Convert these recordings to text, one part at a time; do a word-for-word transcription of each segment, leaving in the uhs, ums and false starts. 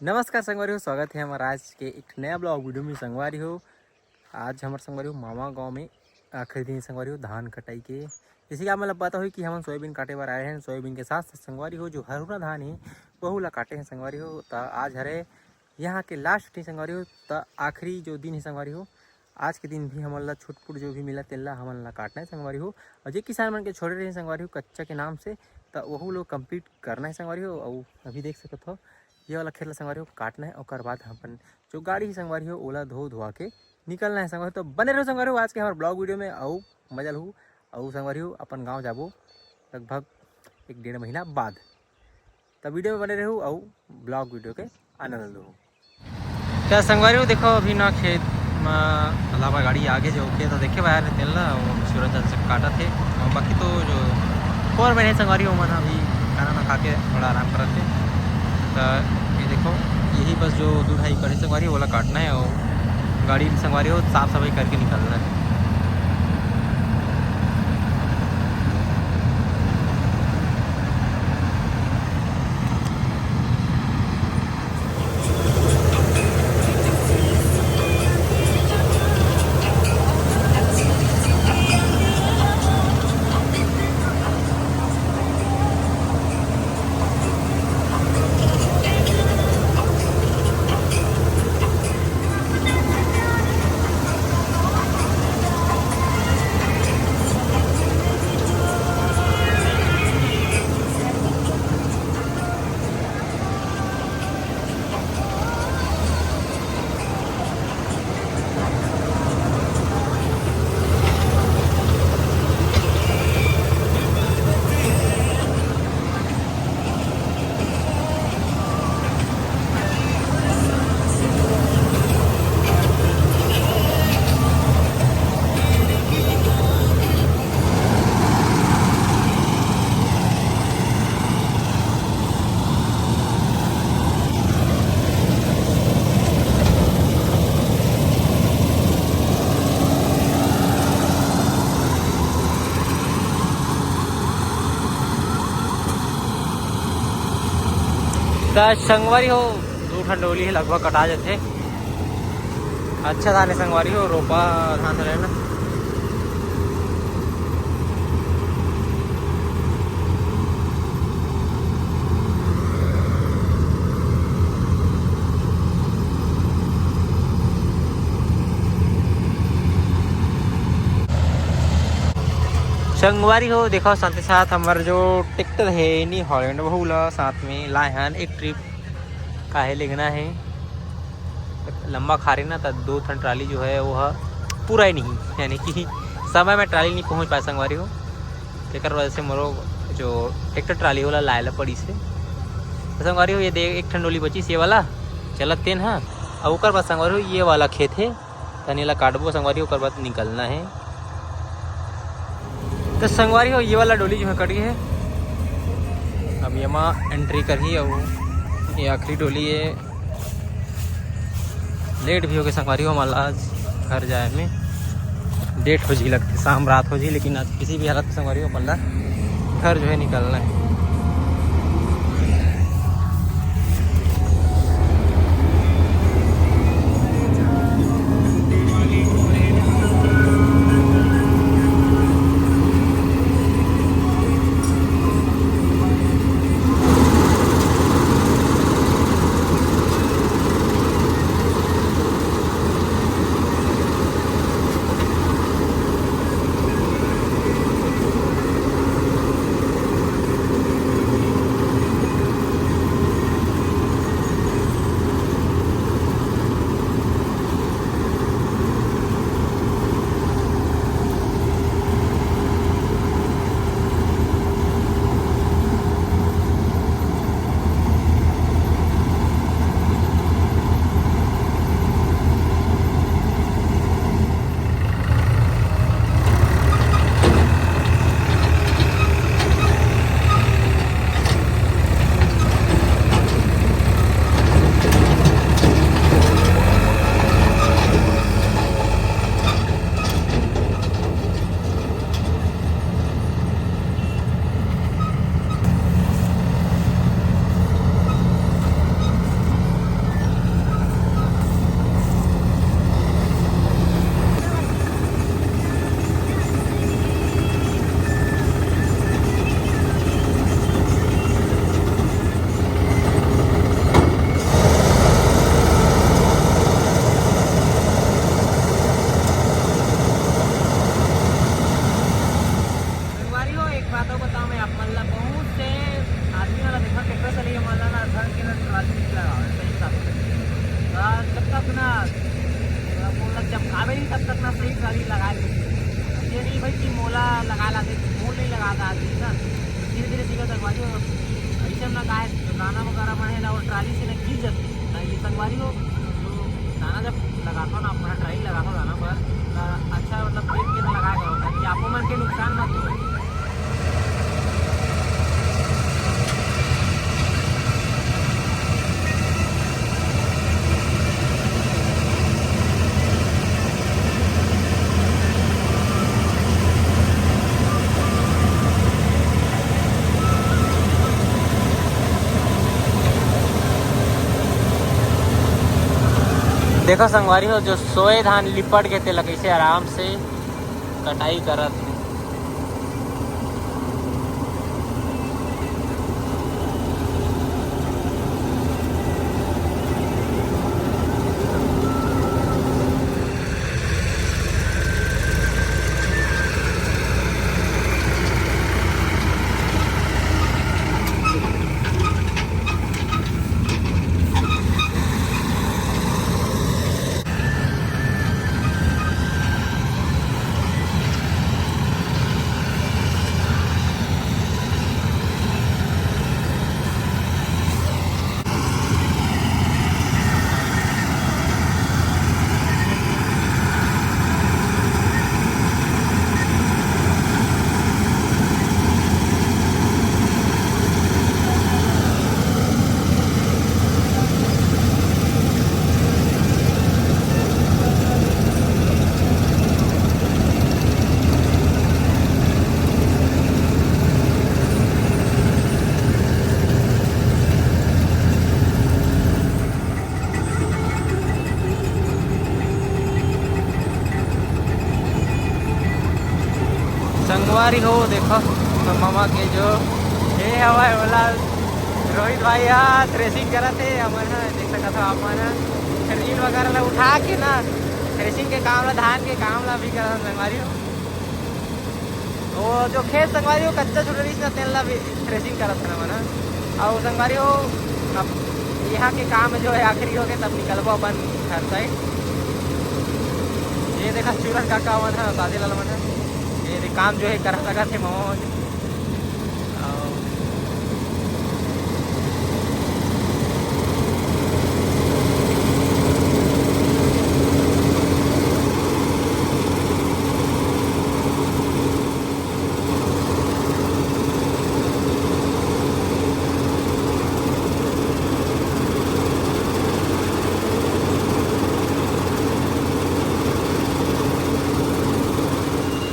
नमस्कार संगवारी हो, स्वागत है हमारा आज के एक नया ब्लॉग वीडियो में। संगवारी हो, आज हमारे संगवारी हो मामा गांव में आखिरी दिन संगवारी हो धान कटाई के। जैसे कि आप मतलब पता हुई कि हमन सोयाबीन काटे बर आए हैं, सोयाबीन के साथ साथ संगवारी हो जो हरहुना धान है वहू ला काटे हैं संगवारी हो। त आज हरे यहाँ के लास्ट दिन संगवारी हो, त आखिरी जो दिन है संगवारी हो, आज के दिन भी हमन ला छुटपुट जो भी मिला तेन ला हमन ला काटना है संगवारी हो। और जे किसान मन के छोड़े रहे संगवारी हो कच्चा के नाम से, त वहू लोग कंप्लीट करना है संगवारी हो। और अभी देख सकत हो ये वाला खेत ला संगवारी हो काटना है, ओकर बाद हम अपन जो गाड़ी ही संगवारी हो ओला धो धुआ के निकलना है संगवारी हो। तो बने रहो संगवारी हो आज के हमारे ब्लॉग वीडियो में, अउ मजा लहू। अउ संगवारी हो अपन गाँव जाबो लगभग एक डेढ़ महीना बाद। त वीडियो में बने रहू अउ ब्लॉग वीडियो के आनंद लहू। त संगवारी हो देखो अभी ना खेत में अलावा गाड़ी आगे जो खेत देखे बाहर तेल ला वो सूरज से काटा थे। और बाकी तो जो फोर मैन है संगवारी हो मन अभी खाना ना खा के थोड़ा आराम करत थे। त ये देखो यही बस जो दो ढाई एकड़ है संगवारी हो ओला काटना है और गाड़ी संगवारी हो साफ सफाई करके निकलना है। त संगवारी हो, दू ठन डोली हे, लगभग कटा जथे। अच्छा धान हे संगवारी हो, रोपा धान हरे ना। संगवारी हो, देखो साथे साथ हमर जो ट्रैक्टर हे नी हॉलैंड, वहू ला साथ में लाए हन एक ट्रिप। काहे लेगना हे, लंबा खारे ना, त दो ठन ट्राली जो है वो ह पूरा ही नहीं, यानी कि समय में ट्राली नहीं पहुंच पाए संगवारी हो। तेकर वजह से मोरो जो ट्रैक्टर ट्राली वाला लाए ला पड़ीस हे। त संगवारी हो, ये दे एक ठन डोली बचिस ये वाला, चलत तेन ह। अउ ओकर बाद संगवारी हो, ये वाला खेत हे, तनी ला काटबो संगवारी, ओकर बाद निकलना हे। त संगवारी हो, ये वाला डोली जो है कट गे हे, अब येमा एंट्री करही। अउ ये आखिरी डोली हे। लेट भी हो गे संगवारी हो, हमन ला आज घर जाए में लेट हो जी लगथे, शाम रात हो जी, लेकिन आज किसी भी हालत में संगवारी हो अपन ला घर जो है निकलना है। जब तक ना मोला चमकावे नहीं, तब तक ना सही ट्राली लगा ली। ये नहीं भाई कि मोला लगा ला दे, मोल नहीं लगा ला दे ना। धीरे धीरे सीखा संगवारी हो। ऐसे हम ना गाय, दाना वगैरह बने ना, और ट्राली से ना गिर जाती ना। ये संगवारी हो, जो दाना जब लगाता हूँ ना, अपना ट्राली लगाता हूँ दाना पर, ना अच्छा, मतलब, देख के ना लगाया करो, ताकि आपको मन के नुकसान मत हो। देखो संगवारी हो, जो सोए धान लिपट के तेला कैसे आराम से कटाई करत हे। संगवारी हो, देखो, तो मामा के जो ये हवा है, ओला रोहित भाई हा थ्रेसिंग करत हे। हमन हा देख सकत हो आप मन हा, रील वगैरह ला उठा के ना, थ्रेसिंग के काम ला, धान के काम ला भी करत हे संगवारी हो। वो जो खेत संगवारी हो, कच्चा छूट रहिस ना, तेन ला भी थ्रेसिंग करत हे ना मन हा। अउ संगवारी हो, अब यहाँ के काम जो है आखिरी हो गए, तब निकलबो अपन घर साइड। ये देखा चूरन काका मन हा, साथी लाल मन हा, ये देख काम जो है करा सकत हे मामा मन। अउ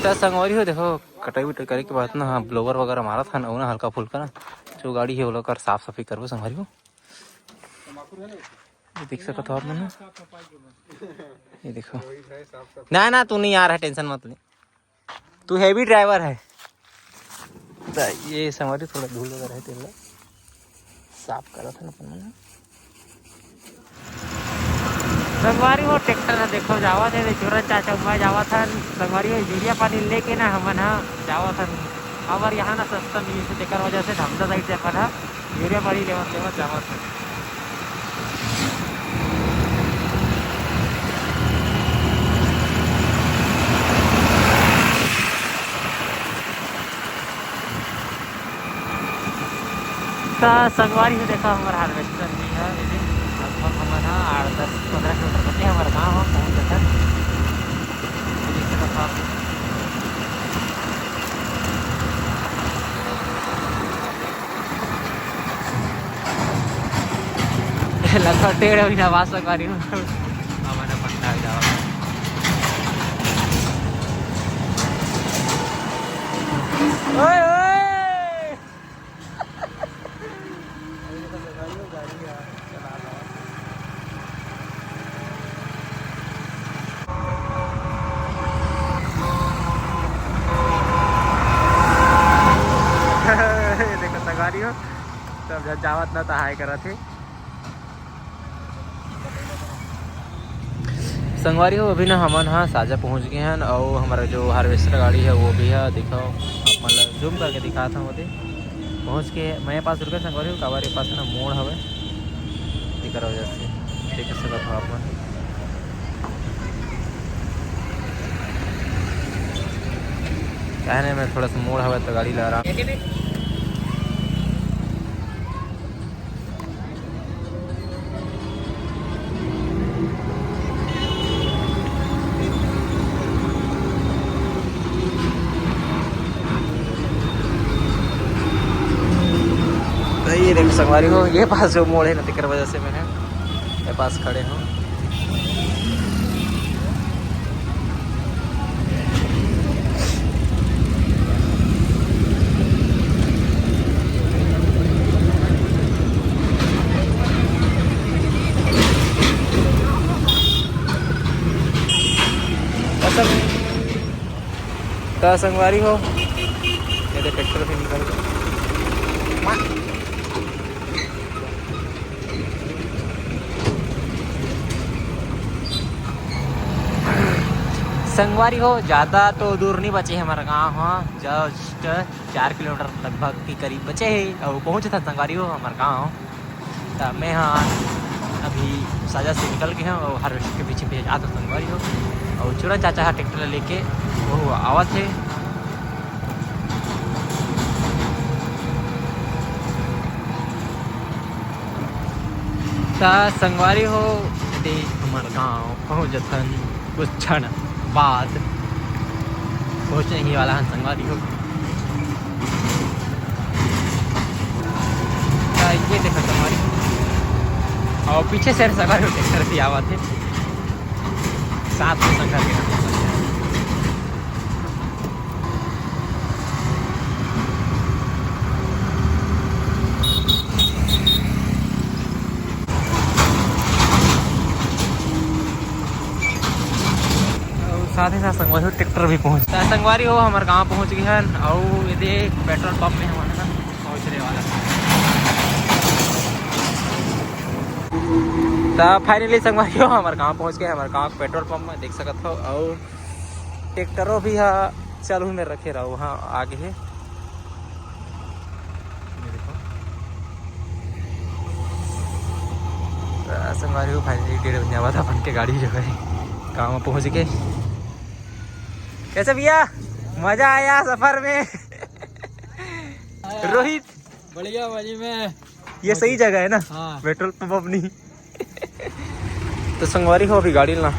त संगवारी हो, देखो, कटाई उटाई करे के बाद ना, हाँ, ब्लोवर वगैरह मारत हन, अउ ना हल्का फुल्का ना, जो गाड़ी है, ओला कर साफ सफाई करबो संगवारी हो। ये देख सकत हो आप मन, ये देखो। ना, ना, तू नहीं आ रहा, टेंशन मत ले। तू हैवी ड्राइवर है। त ये संगवारी थोड़ा धूल वगैरह है, तेला साफ करत हन अपन मन। संगवारी हो, ट्रैक्टर ह देखो जावत हे, चूरन चाचा उमा जावत हन। संगवारी हो, यूरिया पानी लेके ना हमन ह जावत हन। काबर यहाँ ना सस्ता मिलथे, तेकर वजह से धमधा साइड से अपन ह यूरिया पानी लेवत लेवत जावत हन। त संगवारी हो, देखा हमर हार्वेस्टर भी है, ये दिन लगभग हमन ह आठ दस पन्द्रह किलोमीटर बचे हमर गाँव ह पहुँच जाथन। ये देख सकत हो आप। लगभग डेढ़ महीना बाद संगवारी हो। हमन अपन घर जावत। ओए, ओए। ये देखो संगवारी हो, सब झन जावत ना त हाय करत हे। संगवारी हो, अभी ना हमन ह साजा पहुंच गए हन, अउ हमारा जो हार्वेस्टर गाड़ी है वो भी है। देखो, आप मन ला जूम करके दिखात हूँ, ओदे पहुंच के मैं पास रुके संगवारी हो, काबर ये पास ना मोड़ हवे, एकर वजह से। देख सकत हो आप मन, कहने में थोड़ा सा मोड़ हवा तो गाड़ी ला आराम। तो ये देखो संगवारी हो, ये पास जो मोड़ है ना, तेकर वजह से मैं है ये पास खड़े हूँ। त संगवारी हो, ये दे ट्रैक्टर भी निकल गया। संगवारी हो, ज़्यादा तो दूर नहीं बचे हे हमर गाँव ह, just चार किलोमीटर लगभग के करीब बचे हे, अउ पहुँचत हन संगवारी हो हमर गाँव। त मैं ह अभी साजा से निकल गे हंव अउ हार्वेस्टर के पीछे पीछे जात हंव संगवारी हो। अउ चुरन चाचा ह ट्रैक्टर ल लेके वो आवत हे। त संगवारी हो, दे हमर गांव पहुंचत हन कुछ क्षण बाद, पहुंचने ही वाला हन संगवारी हो। त ये देखो संगवारी, अउ पीछे से संगवारी हो ट्रैक्टर भी आवत हे, साथ में संगवारी हो। अउ साथ ही साथ संगवारी हो ट्रैक्टर भी पहुंच, त संगवारी हो हमर गांव पहुंच गे हन। अउ ये दे पेट्रोल पंप में हमन ह पहुंचने वाला। त finally संगवारी हो हमर गांव पहुंच गे, हमर गांव के पेट्रोल पंप में देख सकत हो। अउ ट्रैक्टरो भी ह चालू में रखे रहो, हाँ आगे हे। ये देखो। त संगवारी हो, finally डेढ़ बजने वाला अपन के गाड़ी जो है गांव में पहुंच गए। कैसे भैया, मजा आया सफर में? रोहित, बढ़िया भाजी में। ये सही जगह है ना? हाँ। पेट्रोल पंप अपनी। तो संगवारी हो, अभी गाड़ी ला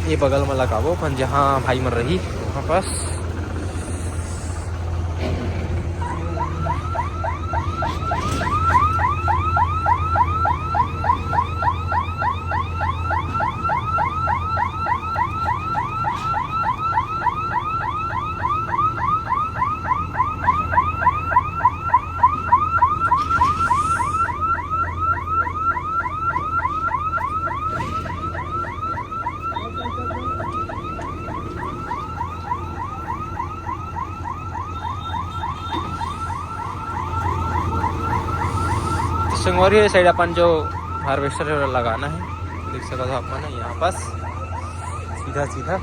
ये बगल में लगाबो अपन, जहाँ भाई मन रही वहाँ पास। संगवारी, ये साइड अपन जो हार्वेस्टर है, वो लगाना है, देख सकते हो आप मन, यहाँ पास सीधा सीधा।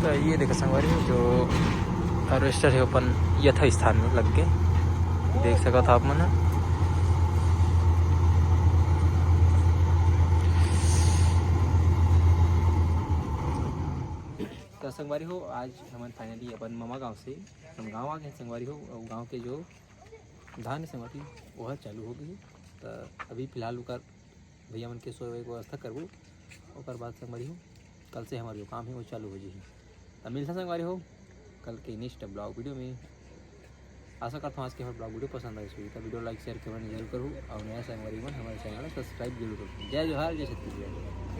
तो ये देखो संगवारी, जो हार्वेस्टर है, अपन यथा स्थान में लग के देख सकत हो आप मन। तो संगवारी हो, आज हमन finally अपन ममा गांव से अपन गांव आ गए संगवारी हो। और गांव के जो धान है संगवारी, वो चालू हो गई। तो अभी फिलहाल ओकर भैया मन के सोए के व्यवस्था करबो। ओकर बाद संगवारी हो, कल से हमार जो काम है, वो चालू हो जाही। तो मिलता संगवारी हो कल के नेक्स्ट ब्लॉग वीडियो में। आशा करता हूँ आज के हमारे ब्लॉग वीडियो पसंद आई होही, तो वीडियो like, share, comment जरूर करूँ और नया संगवारी मन हमारे चैनल सब्सक्राइब जरूर करूँ। जय जोहार, जय छत्तीसगढ़।